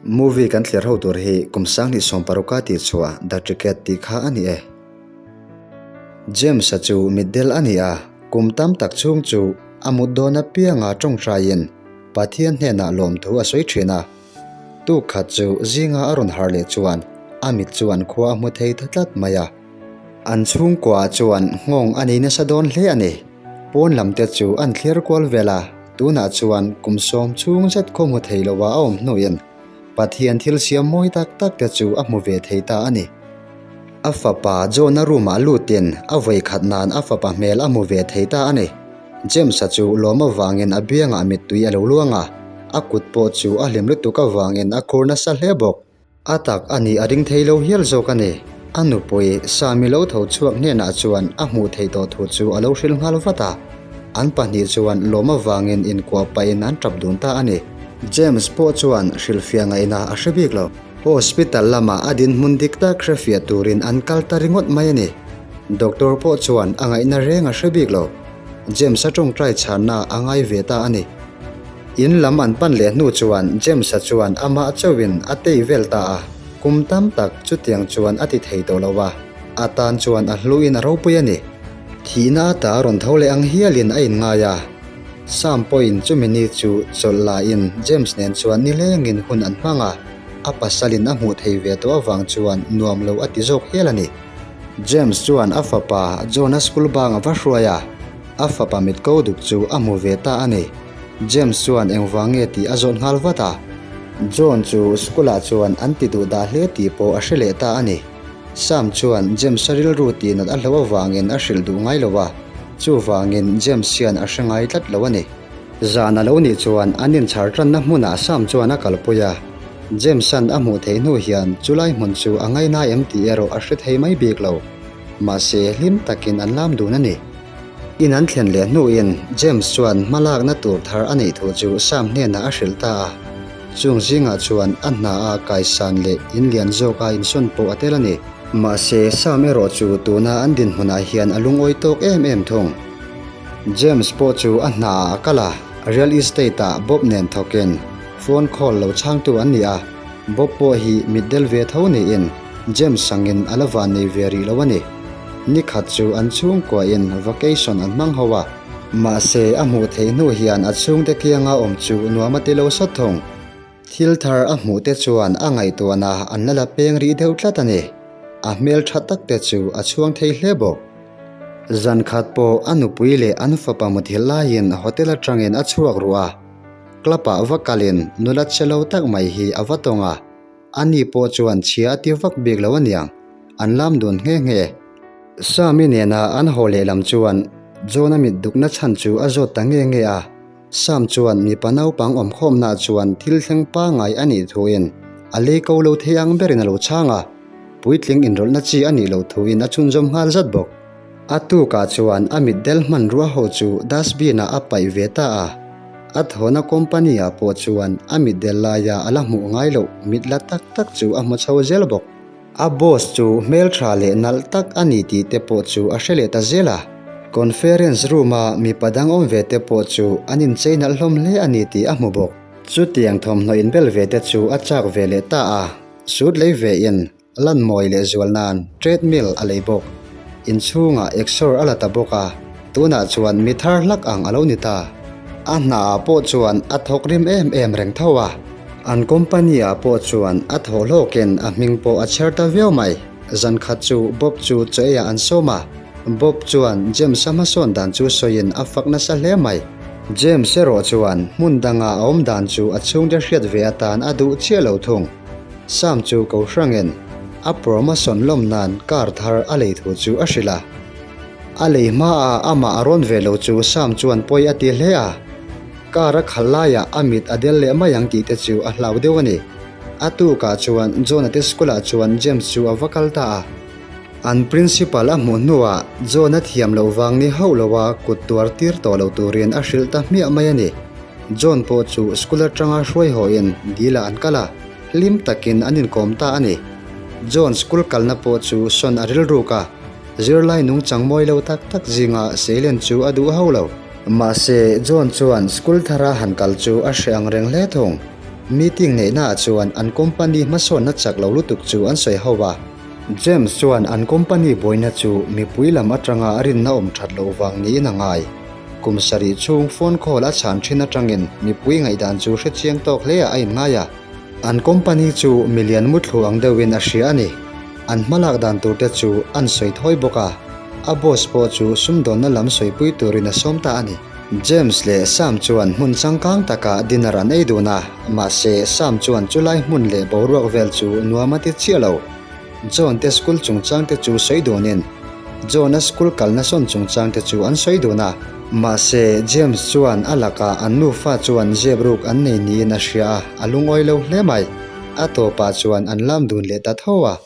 Movie kan thlir ho tur hi kum 2016 a tih chhuah The Ticket tih kha a ni e. James-a chu mitdel a ni a, kum tam tak chhung chu a mut dawn apianga tawngtaiin Pathian hnenah lawmthu a sawi thin a. Tuk khat chu zinga a rawn harh leh chuan a mit chuan khua a hmu thei ta tlat mai a. An chhungkuaah chuan nghawng a nei nasa dawn hle a ni. Pawn lam te chu an thlir kual vel a, tunah chuan kum sawm chhung zet khaw hmu thei lo a a awm hnuin Pathian thil siam mawi tak tak te chu a hmu ve thei ta a ni. A fapa John-a room-ah lutin a vawi khat nan a fapa hmel a hmu ve thei ta a ni. James-a chu lawm avangin a biangah mittui a lo luang a, a kut pawh chu a hlim lutuk avangin a khur nasa hle bawk. A tak a nih a ring thei lo hial zawk a ni. A nupui Sami lo tho chhuak hnenah chuan a hmuh theih tawh thu chu a lo hrilh nghal vat a. An pahnih chuan lawm avangin inkuah pahin an tap dun ta a ni. James pawh chuan hrilhfiah ngaihna a hre bik lo. Hospital lamah a dinhmun dik tak hrefiah turin an kal ta ringawt mai a ni. Doctor pawh chuan a ngaihna reng a hre bik lo. James-a tawngtai chhanna a ngai ve ta a ni. In lam an pan leh hnu chuan James-a chuan amah chauhin a tei vel ta a, kum tam tak chutiang chuan a ti thei tawh lo a, a tan chuan a hluin a ropui a ni. Thihna ata a rawn tho leh ang hialin a inngai a, Sam pawhin chumi ni chu chawlh lain James nen chuan nilengin hun an hmang a, a pasalin a hmuh thei ve tawh avang chuan nuam lo a ti zawk hial a ni. James chuan a fapa John-a school bang a va hruai a, A fapa mit ko duk chu a hmu ve ta a ni. James chuan engvang nge tih a zawt nghal vat a. John chu school ah chuan an ti duh dah hle tih pawh a hre leh ta a ni. Sam chuan James-a rilru tih nat a hlo avangin a hrilh duh ngai lo a, chuvangin James hian a hre ngai tlat lo a ni. Zan a lo nih chuan an inchhar tanna hmunah Sam chuan a kalpui a. James-a'n a hmuh theih hnu hian chulai hmun chu a ngaina em tih erawh a hre thei mai bik lo. Mahse hlim takin an lam dun a ni. In an thlen leh hnuin James chuan hmalakna tur thar a neih thu chu Sam hnenah a hrilh ta a. Chung zingah chuan a hna a kaisan leh in lian zawk a insawn pawh a tel a ni. Mahse Sam erawh chu tuna an dinhmunah hian a lungawi tawk em em thung. James pawh chu a hnaah a kal a, real estate-ah Bob nen thawkin phone call lo chhangtu an ni a. Bob pawh hi mitdel ve tho niin James sangin a la van nei ve rih lo a ni. Ni khat chu an chhungkuain vacation an hmang ho a, mahse a hmuh theih hnu hian a chhungte kianga awm chu nuam a ti lo sawt thung. Thil thar a hmuh te chuan a ngaihtuahna an la la peng rih deuh tlat a ni. A hmel tha tak te chu a chhuang thei hle bawk. Zan khat pawh a nupui leh an fapa muthilh laiin hotel atangin a chhuak ruh a, club ah va kalin nula che lo tak mai hi a va tawng a. Ani pawh chuan chhia a ti vak bik lo aniang, an lam dun nghe nghe. Sami nena an haw lehlam chuan John-a mit dukna chhan chu a zawt ta nge nge a. Sam chuan mipa naupang awmkhawmnaah chuan thil thleng pangngai a nih thuin a lei ko lo thei ang berin a lo chhang a, puitling inrawlhna chi a nih loh thuin a chhunzawm nghal zat bawk. A tukah chuan a mitdel hmanrua ho chu dustbin-ah a paih ve ta a. A thawhna company-ah pawh chuan a mitdel laia a la hmuh ngai loh mit la tak tak chu a hmu chho zel bawk. A boss chu hmeltha leh nalh tak a ni tih te pawh chu a hre leh ta zel a. Conference room-a mipa dang awm ve te pawh chu an inchei nalh hlawm hle a ni tih a hmu bawk. Chutiang thawmhnaw inbel ve te chu a chak ve leh ta a, suit lei vein Lan mawi leh zual nan treadmill a lei bawk. Inchhungah exor a la ta bawk a, tunah chuan mi thar hlak ang a lo ni ta. A hnaah pawh chuan a thawk rim em em reng tho a. An company ah pawh chuan a thawh hlawkin a hming pawh a chher ta viau mai. Zan khat chu Bob chu chaw eiah an sawm a. Bob chuan James-a hmasawn dan chu sawiin a fak nasa hle mai. James erawh chuan hmun danga a awm dan chu a chhungte hriat ve atan a duh chiah lo thung. Sam chu ko hrangin a promotion lawm nan car thar a lei thu chu a hrilh a. A lei hmaah amah a rawn ve lo chu Sam chuan pawi a ti hle a. Car a khalh laiah a mit a del leh mai ang tih te chu a hlau deuh a ni. A tukah chuan John-a te school-ah chuan James chu a va kal ta a. An principal a hmuh hnuah John-a thiam loh vang ni hauh loa kut tuar tir tawh lo turin a hrilh ta hmiah mai a ni. John pawh chu school atanga hruai hawhin dil-ah an kal a, hlim takin an inkawm ta a ni. John school kalna pawh chu sawn a rilruk a, zirlai nungchang mawi lo tak tak zinga seilen chu a duh hauh lo. Mahse, John chuan school thara han kal chu a hre ang reng hle thung. Meeting neihnaah chuan an company hmasawnna chak lo lutuk chu an sawi ho a. James chuan an company buaina chu mipui lam atanga a rinna awm that loh vang niin a ngai. Kum sarih chhung phone call a chhan thin atangin mipui ngaihdan chu hrechiang tawk hleah a inngai a. An company chu milian muthlu ang deuhin a hria a ni. An hmalak dan turte chu an sawi thawi bawk a, a boss pawh chu sumdawnna lam sawipui turin a sawm ta a ni. James leh Sam chuan hmun changkang takah dinner an ei dun a, mahse Sam chuan chulai hmun leh boruak vel chu nuam a ti chiah lo. John te school chungchang te chu sawi dunin John a school kalna sawn chungchang te chu an sawi dun a. Mahse James chuan a lakah an nufa chuan zep ruk an nei niin a hria a, a lungawi lo hle mai. A tawpah chuan an lam dun leh ta tho a,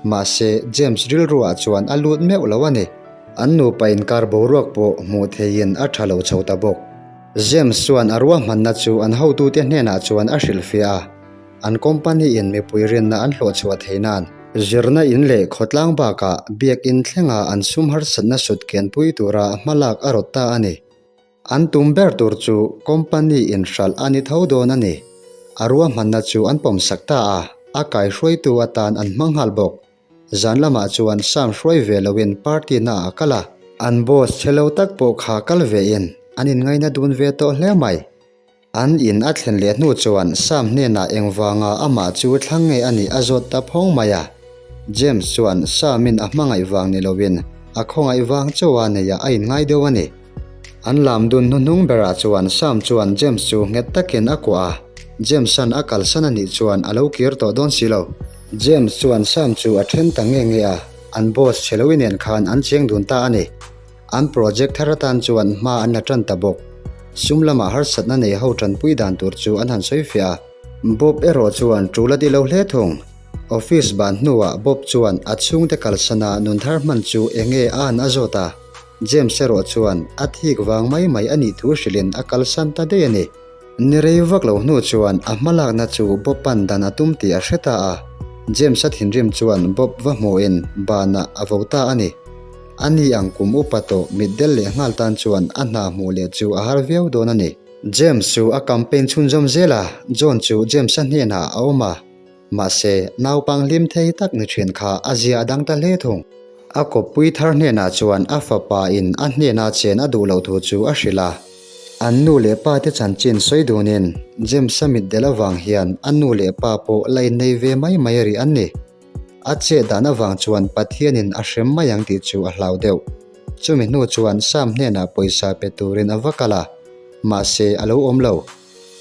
mahse James rilruah chuan a lut meuh lo a ni. An nupa inkar boruak pawh hmuh theihin a tha lo chho ta bawk. James chuan a ruahmanna chu an hotute hnenah chuan a hrilhfiah a, an company in mipui rinna an hlawhchhuah theih nan zirna in leh khawtlang bakah biakin thlenga an sum harsatna sut kianpui tura hmalak a rawt ta a ni. An tum ber tur chu company in hralh a ni tho dawn a ni. A ruahmanna chu an pawmsak ta a, a kaihruaitu atan an hmang nghal bawk. Zan lamah chuan Sam hruai ve loin party naah a kal a. An boss chhe lo tak pawh kha kal vein an inngaina dun ve tawh hle mai. An in a thlen leh hnu chuan Sam hnenah engvanga amah chu thlang nge a nih a zawt ta phawng mai a. James chuan Sam-in a hmangaih vang ni loin a khawngaih vang chauha neiah a inngai deuh a ni. An lam dun hnuhnung berah chuan Sam chuan James chu nghet takin a kuah a, James-a'n a kalsan a nih chuan a lo kir tawh dawn si lo. James chuan Sam chu a then ta nge nge a, an boss chhe lo inen khan an cheng dun ta a ni. An project thar atan chuan hma an la tan ta bawk. Sum lamah harsatna nei ho tanpui dan tur chu an han sawi fiah a. Bob erawh chuan tul a ti lo hle thung. Office ban hnuah Bob chuan a chhungte kalsana nun thar hman chu enge a an a zawt a. James erawh chuan a thik vang mai mai a nih thu hrilhin a kalsan ta daih a ni. Ni rei vak lo hnu chuan a hmalakna chu Bob-a'n dan a tum tih a hre ta a. James-a thinrim chuan Bob va hmuhin banah a vo ta a ni. A ni ang kum upa tawh mitdel leh nghal tan chuan a hna hmuh leh chu a har viau dawn a ni. James chu a campaign chhunzawm zel a, John chu James-a hnenah a awm a. Mahse, naupang hlim thei tak ni thin kha a zia a dang ta hle thung. A kawppui thar hnenah chuan a fapa in a hnena chen a duh loh thu chu a hrilh a. An nu leh pa te chanchin sawi dunin James-a mitdel avang hian a nu leh pa pawh la innei ve mai mai rih an ni. A chet dan avang chuan Pathianin a hrem mai ang tih chu a hlau deuh. Chumi hnu chuan Sam hnenah pawisa pe turin a va kal a, mahse a lo awm lo.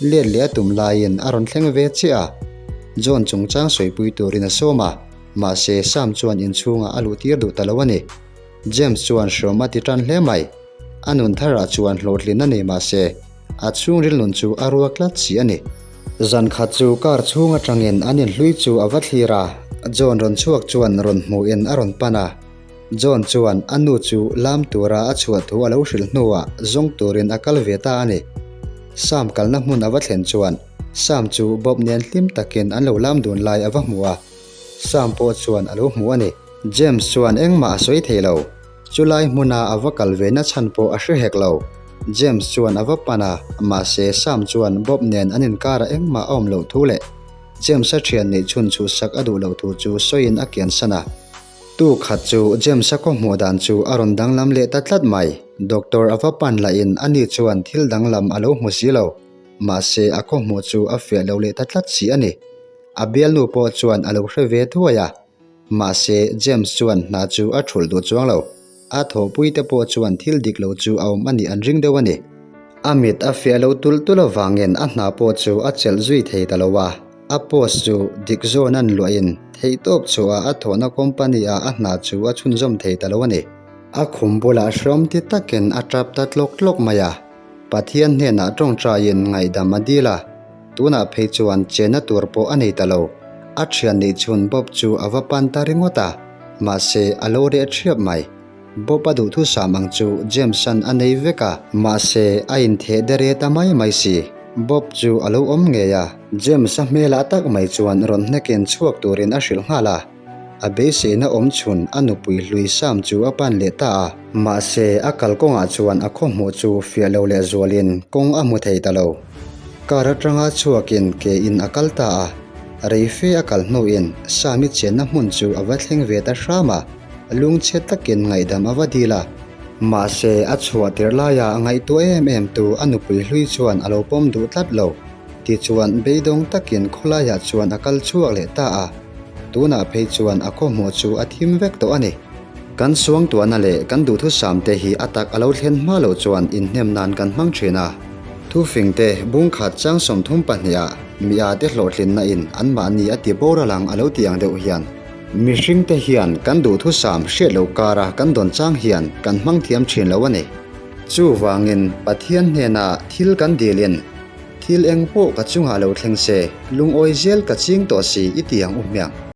Let leh a tum laiin a rawn thleng ve chiah a, John chungchang sawipui turin a sawm a, mahse Sam chuan inchhungah a luh tir duh ta lo a ni. James chuan hrawm a ti tan hle mai. A nun tharah chuan hlawhtlin a nei mahse a chhungril nun chu a ruak tlat si a ni. Zan khat chu car chhung atangin an inhlui chu a va thlir a, John rawn chhuak chuan rawn hmuhin a rawn pan a. John chuan a nu chu lam tura a chhuah thu a lo hrilh hnuah zawng turin a kal ve ta a ni. Sam kalna hmun a va thlen chuan Sam chu Bob nen hlim takin an lo lam dun lai a va hmu a, Sam pawh chuan a lo hmu a ni. James chuan engmah a sawi thei lo. Chulai hmuna a va kal ve na chhan pawh a hre hek lo. James chuan a va pan a, mahse Sam chuan Bob nen an inkarah engmah a awm loh thu leh James-a thian neih chhun chhuhsak a duh loh thu chu sawiin a kiansan a. Tu khat chu James-a khaw hmuh dan chu a rawn danglam leh ta tlat mai. Doctor a va pan lahin ani chuan thil danglam a lo hmu si lo. Mahse a khaw hmuh chu a fiah lo leh ta tlat si a ni. A bialnu pawh chuan a lo hre ve thuai a. Mahse James chuan hna chu a thulh duh chuang lo. A thawhpuite pawh chuan thil dik lo chu a awm a nih an ring deuh a ni. A mit a fiah lo tulh tulh avangin a hna pawh chu a chelh zui thei ta lo a. A post chu dik zawn an luahin theihtawp chhuah a thawhna company ah a hna chu a chhunzawm thei ta lo a ni. A khum bulah hrawm ti takin a tap ta tlawk tlawk mai a, Pathian hnenah tawngtaiin ngaihdam a dil a, tunah phei chuan chenna tur pawh a nei ta lo. A thian nih chhun Bob chu a va pan ta ringawt a, mahse a lo reh thiap mai. Bob a duhthusam ang chu James-a'n a nei vek a, mahse a intheh dere ta mai mai si. Bob chu a lo awm ngei a, James-a hmelah tak mai chuan rawn hnekin chhuak turin a hrilh nghal a. A beiseina awm chhun a nupui hlui Sam chu a pan leh ta a. Mahse a kalkawngah chuan a khawhmuh chu fiah lo leh zualin kawng a hmu thei ta lo. Car atanga chhuakin ke in a kal ta a, rei fe a kal hnuin Sami chenna hmun chu a va thleng ve ta hram a, lungchhe takin ngaihdam a va dil a. Mahse, a chhuah tirh laia ngaihtuah em em tu a nupui hlui chuan a lo pawm duh tlat lo. Tichuan, beidawng takin khawlaiah chuan a kal chhuak leh ta a, tunah phei chuan a khawhmuh chu a thim vek tawh a ni. Kan suangtuahna leh kan duhthusam te hi a tak a lo thlen hma loh chuan inhnem nan kan hmang thin a. Thufing te bungkhat chang 32 ah mi a te hlawhtlinna in anmahni a ti boral ang a lo ti ang deuh hian. Mihring te hian kan duhthusam hriat loh kara kan dawn chang hian kan hmang thiam thin lo a ni. Chuvangin Pathian hnena thil kan dilin thil eng pawh ka chungah lo thleng se lungawi zel ka ching tawh si i ti ang u hmiang.